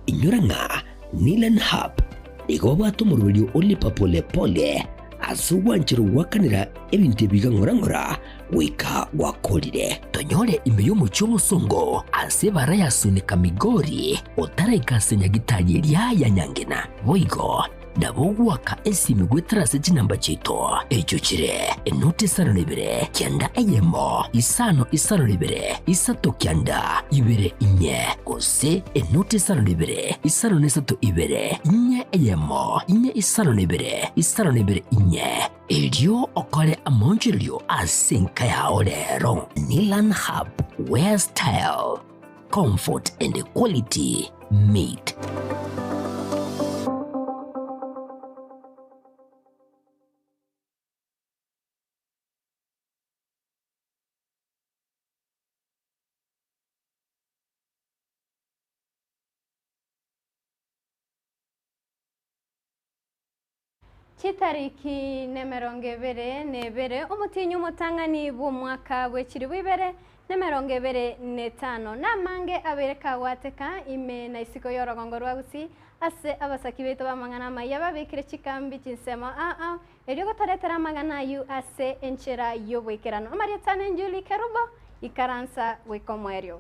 Inyora ng'a Nilan Hub nigo babwate omoroberio o Lipa Pole Pole ase ogwancherwa goakanera ebinto ebi iga ng'ora ng'ora goika gwakorire. Tonyore ime y'omochie omosongo ase ebara ya Sunika Migori otaraika ase nyagitari eria ya Nyangena. Boigo nabo ogoaka esimi goetera ase chinamba chiaito echio chire enoti isano na ibere kianda eyemo isano isano na ibere isato kianda ibere inye gose enoti isano na ibere isano na isato ibere inye eyemo inye isano na ibere isano na ibere inye. Erio okore amaonchorerio ase enka yao rero. Nilan Hub, where style, comfort and quality meet. Chitariki nemerongo ebere na ebere omotienyi omotang'ani bw'omwaka bwe chilifu ibere nemerongo ebere na etano, namange abeire kagwateka ime na isiko y'orogongo rwa Gusii ase abasaki baito b'amang'ana amaya babekire chikambi chinsemo ao ao erio gotoretera amang'ana ayio ase enchera y'oboikeranu. Amarieta ane Julie Kerubo, ikaransa goika omoerio.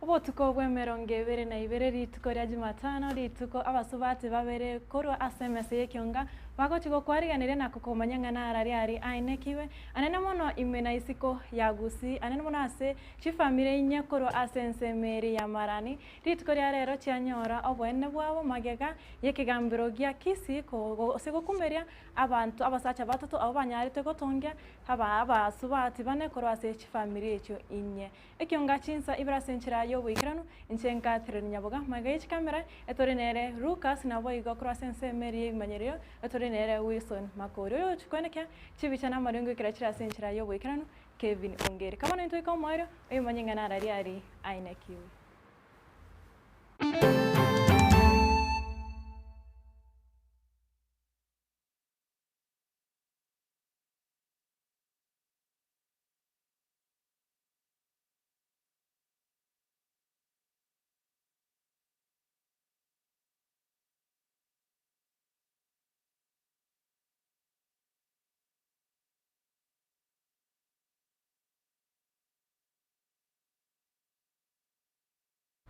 Obotuko bw'emerongo ebere na ibere rituko ria Jumatano, rituko abasubati babere korwa ase emesa y'ekionga bagochia gokwarigeneria na kokomanya ng'a narari aria aenekiwe, anene mono ime na isiko ya Gusii, anene mono ase chifamiri inye korwa ase ensemo eria ya Marani, rituko ria rero chianyora oboene bwabo magega y'ekegambero gia Kisii gose gokumeria abanto abasacha batato abwo banyarete gotongia abasubati bane korwa ase chifamiri echio inye. Ekionga chinsa ibere ase enchera y'oboikeranu, inche nkaterera nyaboga magega ye chikamera, etore nere Lucas, naboigo korwa ase ensemo eria y'ebimanyererio, etore nere Wilson Makori. Oyo ogochia koenekia chibicha na amarengo ekero chire ase enchera y'oboikeranu, Kevin Ongeri. Kaba nointwe goika omoerio, oyomanye ng'a narari aria aenekiwe.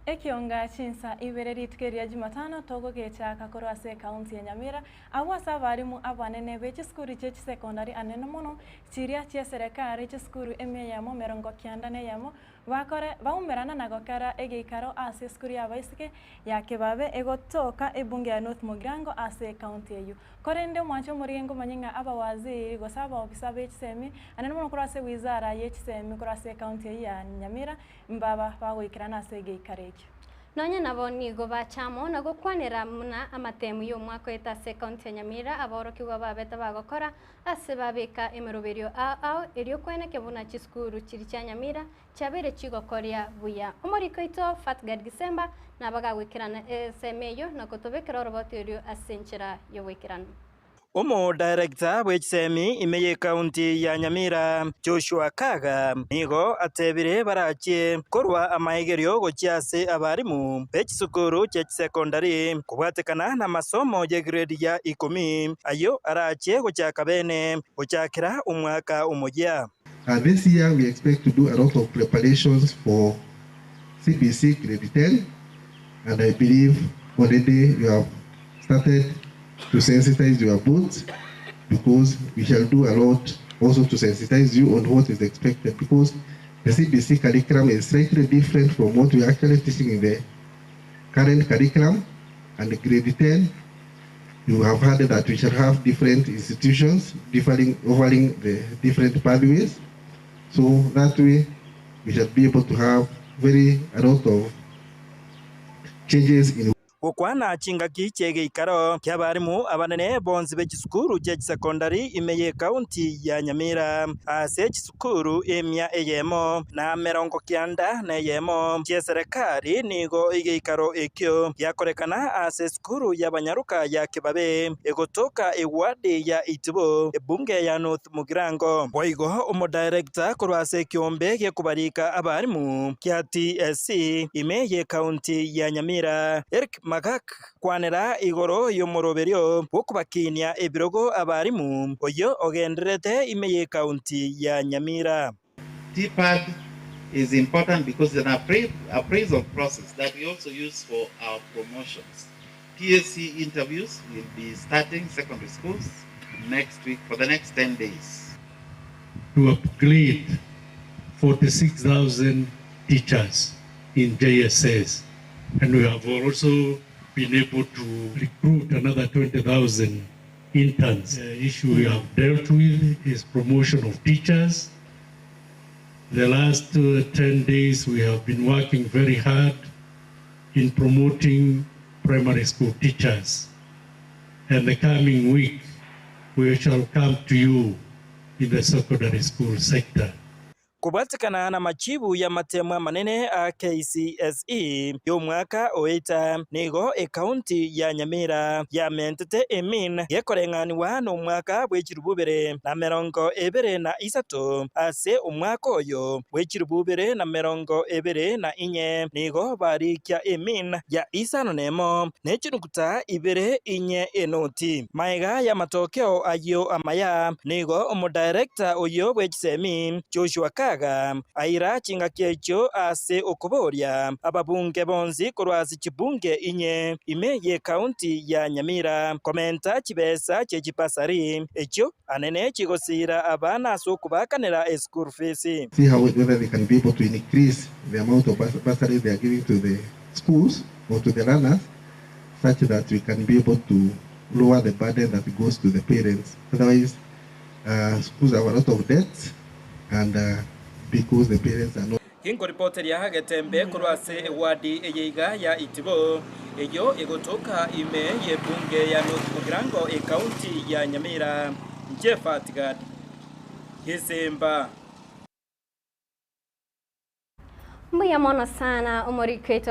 Ekionga chinsa ibere rituko eri ria Jumatano togogechaaka korwa ase ekaunti ya Nyamira, agwo ase abarimu abanene be chisukuru chie chisekondari anene mono chiria chieserekari chisukuru emia eyemo emerongo kianda na eyemo bakore baumerana na gokera egeikaro ase esukuru y'abaiseke ya Kibabe egotoka ebunge ya North Mugirango ase ekaunti eyio. Korende omwanche omorige ngomanye ng'a abawaziri gose abaofisa be chisemi anene mono korwa ase wizara ye chisemi korwa ase ekaunti eyio ya Nyamira Mbaba bagoikerana ase egeikaro ekio. Nonya nabo nigo bacha amo na gokwanera buna amatemu y'omwaka oete ase ekaunti ya Nyamira aborokigwa babete bagokora ase babeka emeroberio ao ao erio kweneke buna chisukuru chiria chia Nyamira chiabeire chigokoria buya. Omoriko oito Fatgard Gisemba nabagagoikerana esemo eyio na gotobekera oroboti orio ase enchera y'oboikeranu. Omo-director bw'echisemi ime y'ecounty ya Nyamira, Joshua Kaga, nigo atebire barachie korwa amaegerio gochia ase abarimu be chisukuru chie chisecondary kobwatekana namasomo ye grade ya ikomi ayio arachie gochaka bene gochakera omwaka omoyia. This year we expect to do a lot of preparations for CBC grade 10 and I believe already you have started to sensitize your boards because we shall do a lot also to sensitize you on what is expected because the CBC curriculum is slightly different from what we are actually teaching in the current curriculum and grade 10 you have heard that we shall have different institutions differing, offering the different pathways. So that way we shall be able to have very a lot of changes in Gokwana chingaki chi'egeikaro ki'abarimu abanene bonsi be chisukuru chie chisecondary ime y'ecounty ya Nyamira, ase chisukuru emia eyemo na emerongo kianda na eyemo chi'eserekari nigo egeikaro ekio giakorekana ase esukuru y'abanyaroka ya Kibabe egotoka ewadi ya Itibo, ebunge ya North Mugirango. Boigo omodirector korwa ase ekiombe gekobarika abarimu kia TSC ime ye county ya Nyamira, Eric. Magak kwanera igoro y'omoroberio bw'okobakinia ebirogo abarimu oyo ogenderete ime y'ekaunti ya Nyamira. TPAD is important because it's an appraisal process that we also use for our promotions. TSC interviews will be starting secondary schools next week for the next 10 days. To upgrade 46,000 teachers in JSS. And we have also been able to recruit another 20,000 interns. The issue we have dealt with is promotion of teachers. The last 10 days we have been working very hard in promoting primary school teachers. And the coming week, we shall come to you in the secondary school sector. Kobwatekana na machibu ya matemo amanene a KCSE y'omwaka oeta nigo ekaunti ya Nyamira yamentete emin gekoreng'aniwa n'omwaka bw'echirubu bibere na merongo ebere na isato ase omwaka oyo bw'echirubu bibere na merongo ebere na inye nigo barikia emin ya isano nemo nechinukuta ibere inye enoti maega ya matokeo ayo amaya nigo omudirector oyo bw'echisemi Joshua Kaga aira chingaki echo ase okoboria ababunge bonsi korwa ase chibunge inye ime ye kaunti ya Nyamira komenta chibesa chechipasari echo anene chigosira abana ase okubakanera eschool fees. See how whether they can be able to increase the amount of bursaries they are giving to the schools or to the learners, such that we can be able to lower the burden that goes to the parents. Otherwise, schools have a lot of debts, and because the parents are not. Ginkoripoteria getembe korwa ase ewadi eyeiga ya Itibo eyo egotoka ime yebunge ya North Mugirango ekaunti ya Nyamira Jeff Tigad Gisemba. Mbuya mono sana omoriketo.